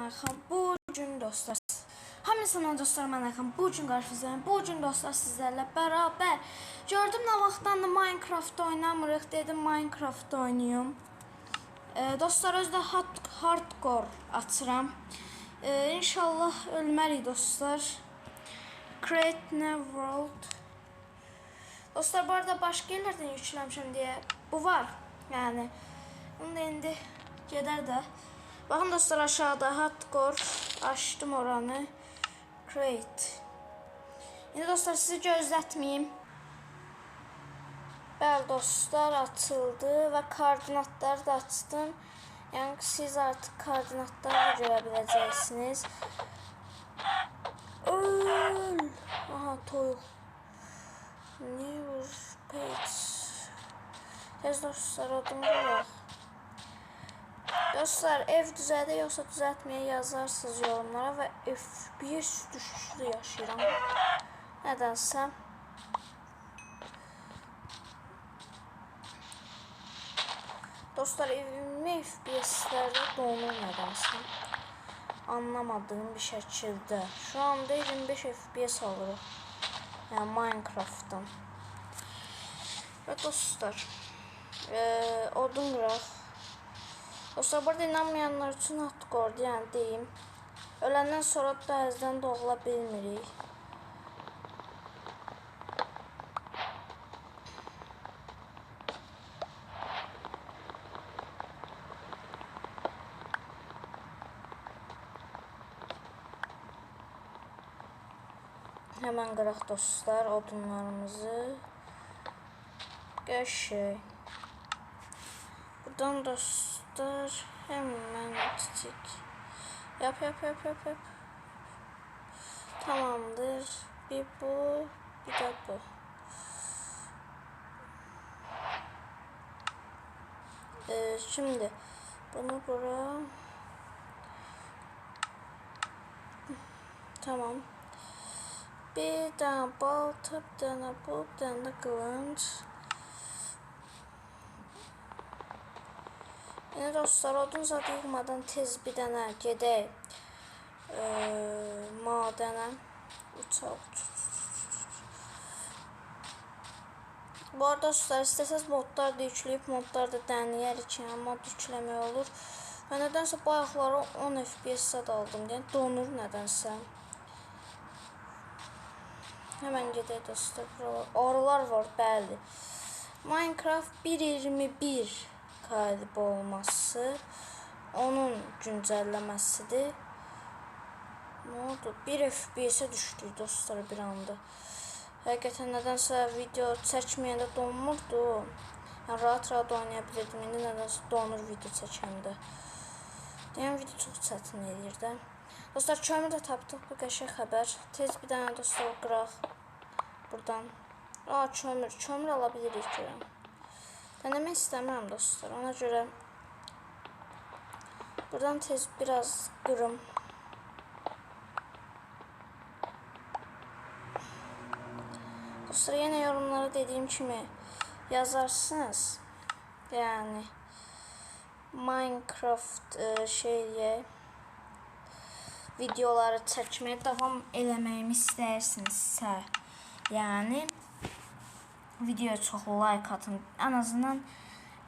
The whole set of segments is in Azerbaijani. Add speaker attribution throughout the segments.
Speaker 1: Ayxan. Bugün dostlar, hamısından dostlar mən Ayxan. Bugün qarşınızdayım. Bugün dostlar sizlərlə bərabər. Gördüm nə vaxtdan da Minecraft oynamırıq, dedim Minecraft oynayım. Dostlar özü də hardcore açıram. İnşallah ölmərik dostlar. Create new world. Dostlar bu arada başqa yerlərdən yükləmişəm deyə bu var. Yəni bunu da indi gedər də. Baxın dostlar aşağıda hardcore açdım oranı. Create. İndi dostlar sizi gözlətməyim. Bəli dostlar açıldı və koordinatları da açdım. Yəni siz artıq koordinatları görə biləcəksiniz. Öl! Aha toyuq. New page. Tez dostlar odun qoyaq. Dostlar ev düzəldə yoxsa düzəltməyə yazarsınız yorumlara və FPS düşüşü yaşayıram. Nədənsə. Dostlar evimi FPS'lərdə donur nədənsə. Anlamadığım bir şəkildə. Şu anda 25 FPS alırıq. Yəni Minecraft'dan. Və dostlar odun qıraq. Dostlar burada inanmayanlar üçün hardcore yəni deyim. Öləndən sonra dənizdən doğula bilmirik. Hemen qıraq dostlar odunlarımızı. Qəşəng. Buradan dostlar hemen çiçek. Yap. Tamamdır. Bir bu, bir de bu. Şimdi bunu bura. Tamam. Bir tane balta, bir tane bu, bir tane de kılınç. Yəni dostlar, odun zadı yığmadan tez bir dənə gedək madənə. Uçaq, uç. Bu arada dostlar, istəsəz modlar da yükləyib, modlar da dənəyərik ki, yəni mod yükləmək olur. Və nədənsə bayaqları 10 FPS zad aldım, yəni donur nədənsə. Hemen gedək dostlar. Arılar var, bəli. Minecraft 1.21 qalib olması onun güncəlləməsidir. Nə oldu? 1 FPS-ə düşdük dostlar bir anda. Həqiqətən nədənsə video çəkməyəndə donmurdu. Yəni rahat-rahat oynaya bilirdim. İndi nədənsə donur video çəkəndə. Deyən video çox çətin eləyir də. Dostlar kömür də tapdıq, bu qəşəng xəbər. Tez bir dənə dostlar qıraq buradan. Aa kömür, kömür ala bilirik görəm. Dənəmək istəmirəm dostlar, ona görə buradan tez biraz qırım. Dostlar yenə yorumlara dediyim kimi yazarsınız. Yəni Minecraft şeyə videoları çəkməyə davam eləməyimi istəyirsinizsə, yəni videoya çox like atın. Ən azından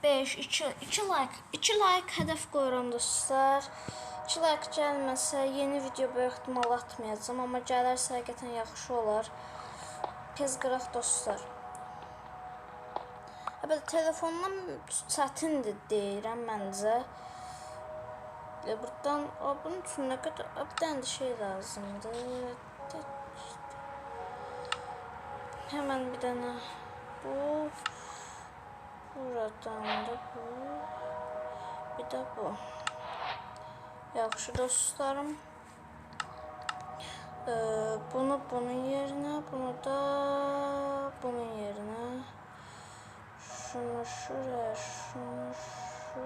Speaker 1: 5, 2 like, 2 like hədəf qoyuram dostlar. 2 like gəlməsə yeni video böyük ehtimal atmayacağam, amma gələrsə həqiqətən yaxşı olar. Tez qıraq dostlar. Hətta telefondan çətindir deyirəm məncə. Buradan, bunun üçün nə qədər, bir dənə də şey lazımdır. Hemen bir dənə bu, buradan da bu, bir də bu. Yaxşı dostlarım. Bunu bunun yerinə, bunu da bunun yerinə. Şunu şuraya, şunu şu.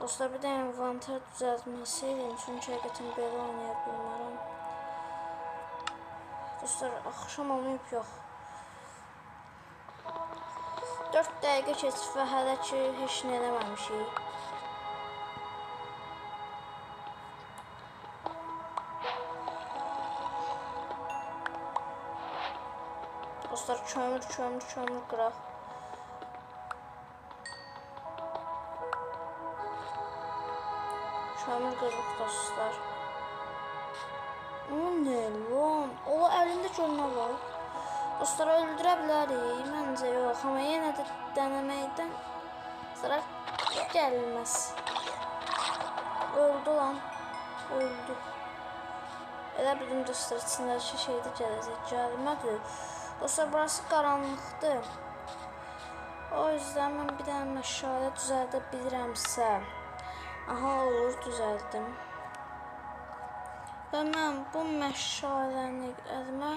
Speaker 1: Dostlar bir də envanter düzəltməsi eləyim, çünki həqiqətən belə oynaya bilmərəm. Dostlar axşam olmayıb yox. 4 dəqiqə keçib və hələ ki heç nə eləməmişik. Dostlar, kömür, kömür, kömür qıraq. Kömür qırıq dostlar. O nə lan? Ola əlində gör nə var. Dostlar, öldürə bilərik. Məncə yox, amma yenə də dənəməkdən zarar gəlməz. Öldü lan. Öldü. Elə bildim dostlar, içindəki şey də gələcək. Gəlmədi. Dostlar, burası qaranlıqdır. O yüzden mən bir dənə məşalə düzəldə bilirəmsə. Aha, olur, düzəldim. Və mən bu məşaləni əlimə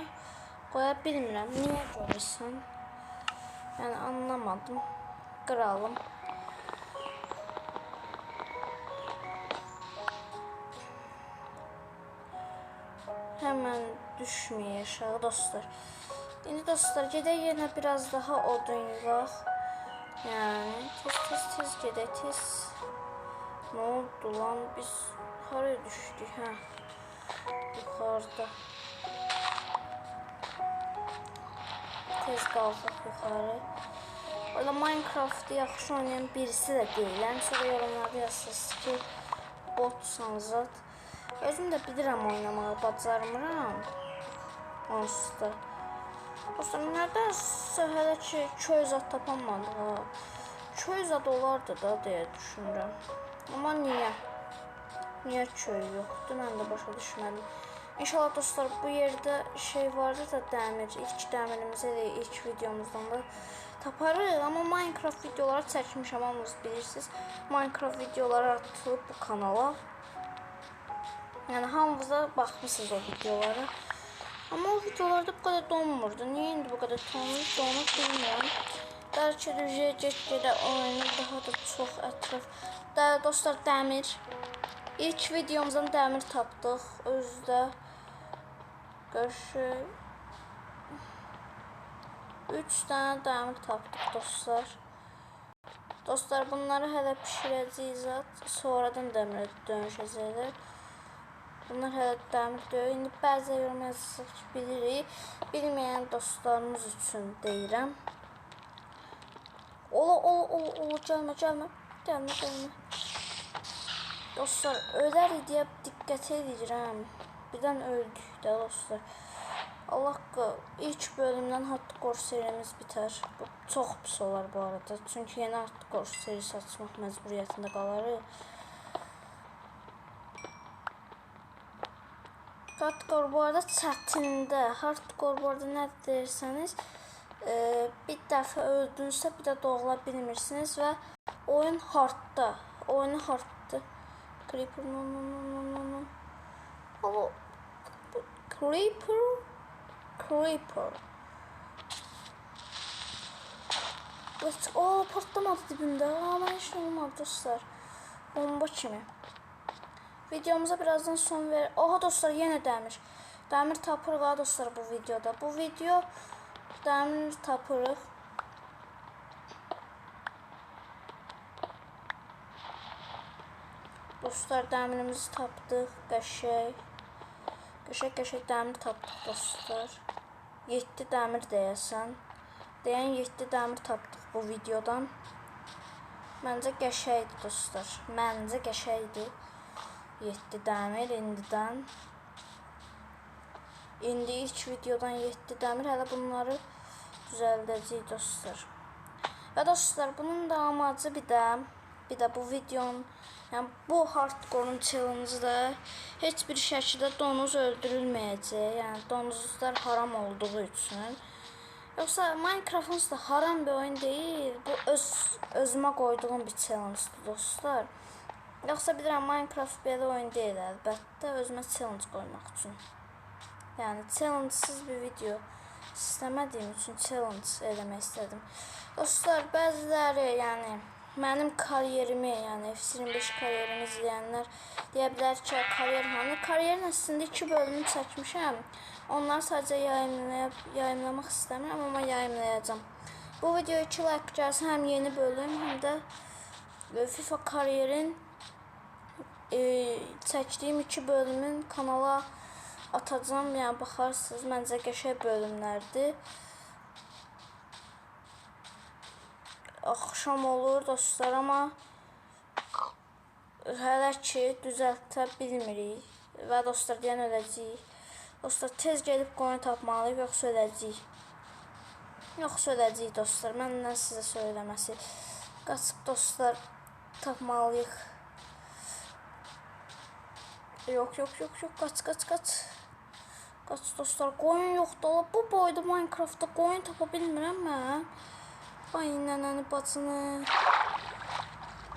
Speaker 1: qoya bilmirəm. Niyə görürsən? Yəni, anlamadım. Qıralım. Həmən düşməyək aşağı dostlar. İndi dostlar, gedək yenə biraz daha odun yığaq. Yəni, tez tez tez gedək, tez. Nə oldu lan? Biz haraya düşdük, hə? Yuxarıda. Tez qalxaq yuxarı. Orada Minecraft'ı yaxşı oynayan birisi də deyiləm. Sonra yorumlarda yazırsınız ki, botsan zat. Özüm də bilirəm oynamağı, bacarmıram. Onsuz da. Dostlar, nədənsə hələ ki, köy zad tapanmadıq ha. Köy zad olardı da deyə düşünürəm. Amma niyə? Niyə köy yoxdur? Mən də başa düşmədim. İnşallah dostlar, bu yerdə şey vardı da dəmir. İlk dəmirimizi elə ilk videomuzdan da taparıq. Amma Minecraft videoları çəkmişəm, hamınız bilirsiniz. Minecraft videoları atılıb bu kanala. Yəni, hamınıza baxmışsınız o videolara. Amma o videolarda bu qədər donmurdu. Niyə indi bu qədər donub bilmirəm. Bəlkə də get-gedə oyunu daha da çox ətraf. Dostlar, dəmir. İlk videomuzdan dəmir tapdıq. Özü də görüşək. 3 dənə dəmir tapdıq dostlar. Dostlar, bunları hələ pişirəcəyik zat. Sonradan dəmirə dönüşəcəklər. Bunlar hələ dəmir deyil. İndi bəzi yorum yazırsıq ki, bilirik. Bilməyən dostlarımız üçün deyirəm. Ola, ola, ola, ola, gəlmə, gəlmə. Gəlmə, gəlmə. Dostlar, ölərik deyə diqqət edirəm. Birdən öldük də dostlar. Allah haqqı, ilk bölümdən hardcore serimiz bitər. Bu çox pis olar bu arada. Çünki yeni hardcore serisi açmaq məcburiyyətində qalarıq. Hardcore bu arada çətində. Hardcore bu arada nə deyirsəniz, bir dəfə öldünsə bir də doğula bilmirsiniz və oyun hardda. Oyunu hardda. Creeper, no, no, no, no, no, no. Alo, Creeper, Creeper. Let's, oh, partlamadı dibimdə. Amma heç nə olmadı dostlar. Bomba kimi. Videomuza birazdan son verir. Oha dostlar, yenə dəmir. Dəmir tapırıq ha dostlar bu videoda. Bu video dəmir tapırıq. Dostlar, dəmirimizi tapdıq. Qəşəng. Qəşəng qəşəng dəmir tapdıq dostlar. 7 dəmir deyəsən. Deyən 7 dəmir tapdıq bu videodan. Məncə qəşəngdir dostlar. Məncə qəşəngdir. 7 dəmir indidən. İndi ilk videodan 7 dəmir. Hələ bunları düzəldəcəyik dostlar. Və dostlar, bunun da amacı bir də bu videonun, yəni bu hardcore'un challenge'ı da heç bir şəkildə donuz öldürülməyəcək. Yəni donuzlar haram olduğu üçün. Yoxsa Minecraft'ın da haram bir oyun deyil. Bu özümə qoyduğum bir challenge'dır dostlar. Yoxsa bilirəm, Minecraft belə oyun deyil əlbəttə, özümə challenge qoymaq üçün. Yəni, challenge-sız bir video istəmədiyim üçün challenge eləmək istədim. Dostlar, bəziləri, yəni, mənim kariyerimi, yəni FC25 kariyerimi izləyənlər deyə bilər ki, kariyer hanı? Kariyerin əslində 2 bölümünü çəkmişəm. Onları sadəcə yayımlamaq istəmirəm, amma yayımlayacağam. Bu videoya 2 like gəlsin, həm yeni bölüm, həm də FIFA kariyerin çəkdiyim 2 bölümün kanala atacağam. Yəni, baxarsınız, məncə qəşəng bölümlərdir. Axşam olur dostlar, amma hələ ki düzəltə bilmirik. Və dostlar, deyən öləcəyik. Dostlar, tez gedib qoyun tapmalıyıq, yoxsa öləcəyik. Yoxsa öləcəyik dostlar, məndən sizə söyləməsi. Qaçıb dostlar, tapmalıyıq. Yox, yox, yox, yox, qaç, qaç, qaç. Qaç dostlar, qoyun yoxdur. Bu boyda Minecraftda qoyun tapa bilmirəm mən. Ay nənəni bacını.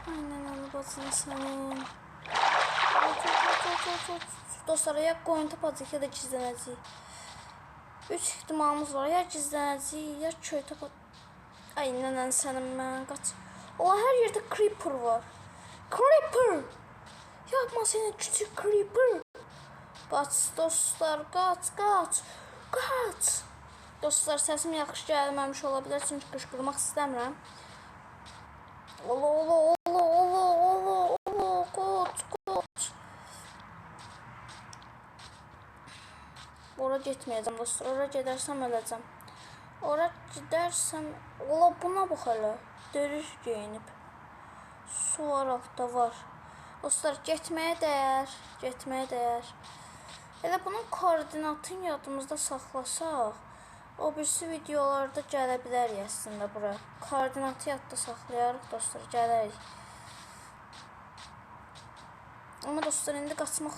Speaker 1: Ay nənəni bacını sənin. Dostlar, ya qoyun tapacaq, ya da gizlənəcəyik. 3 ehtimalımız var. Ya gizlənəcəyik, ya köy tapacaq. Ay nənəni sənin mən, qaç. Ola, hər yerdə creeper var. Creeper! Yapma seni küçük creeper. Qaç dostlar, qaç, qaç, qaç. Dostlar, səsim yaxşı gəlməmiş ola bilər, çünki qışqırmaq istəmirəm. Ola, ola, ola, ola, ola, ola, qaç, qaç. Ora getməyəcəm dostlar, ora gedərsəm öləcəm. Ora gedərsəm, ola buna bax hələ, dörür geyinib. Su var, altda var. Dostlar, getməyə dəyər, getməyə dəyər. Elə bunun koordinatını yadımızda saxlasaq, o birisi videolarda gələ bilərik əslində bura. Koordinatı yadda saxlayarıq dostlar, gələrik. Amma dostlar, indi qaçmaq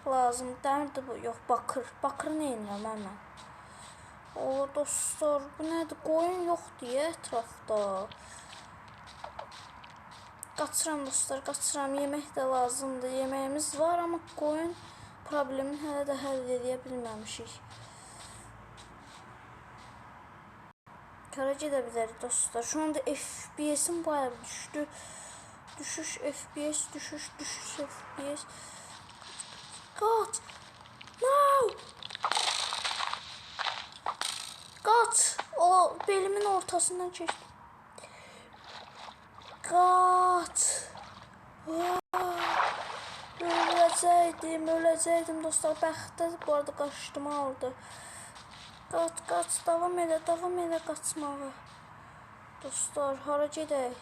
Speaker 1: lazım. Dəmirdir bu, yox, bakır. Bakırı neynirəm mən? Ola dostlar, bu nədir? Qoyun yoxdur ya ətrafda. Qaçıram dostlar, qaçıram. Yemək də lazımdır. Yeməyimiz var, amma qoyun problemini hələ də həll edə bilməmişik. Kara gedə bilərik dostlar. Şu anda FPS-im bayağı düşdü. Düşüş FPS, düşüş, düşüş FPS. Qaç! No! Qaç! O belimin ortasından keçdi. Qaç! Öləcəkdim, öləcəkdim dostlar. Bəxtə bu arada qaçdım orada. Qaç, qaç, davam elə, davam elə qaçmağı. Dostlar, hara gedək?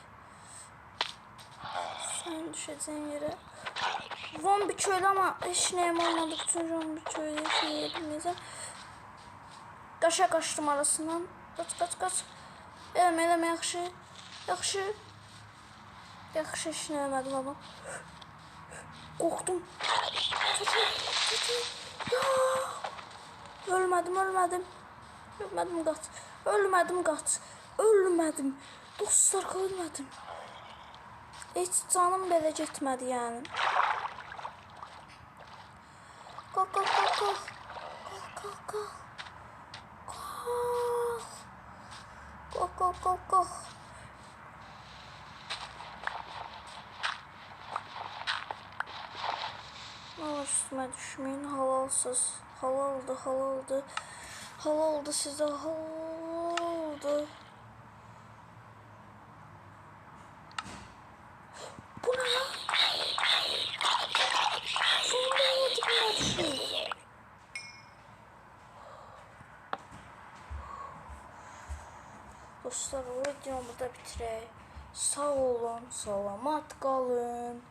Speaker 1: Sən düşəcəyin yerə. Zombi köylü, amma heç nəyim olmadı. Bütün zombi köylü şey edə bilməyəcəm. Qaşa qaçdım arasından. Qaç, qaç, qaç. Eləmə, eləmə, yaxşı. Yaxşı. Yaxşı, heç nə eləmədim amma. Qorxdum. Çəkil, çəkil. Ya! Ölmədim, ölmədim. Ölmədim, qaç. Ölmədim, qaç. Ölmədim. Dostlar, ölmədim. Heç canım belə getmədi, yəni. Qalx, qalx, qalx, qalx. Qalx, qalx, qalx. Qalx. Qalx, qalx, qalx, qalx. Nə olur üstümə düşməyin, halalsız. Halaldır, halaldır. Halaldır sizə, halaldır. Bu nə lan? Sonunda dibimə düşür. Dostlar, videomu da bitirək. Sağ olun, salamat qalın.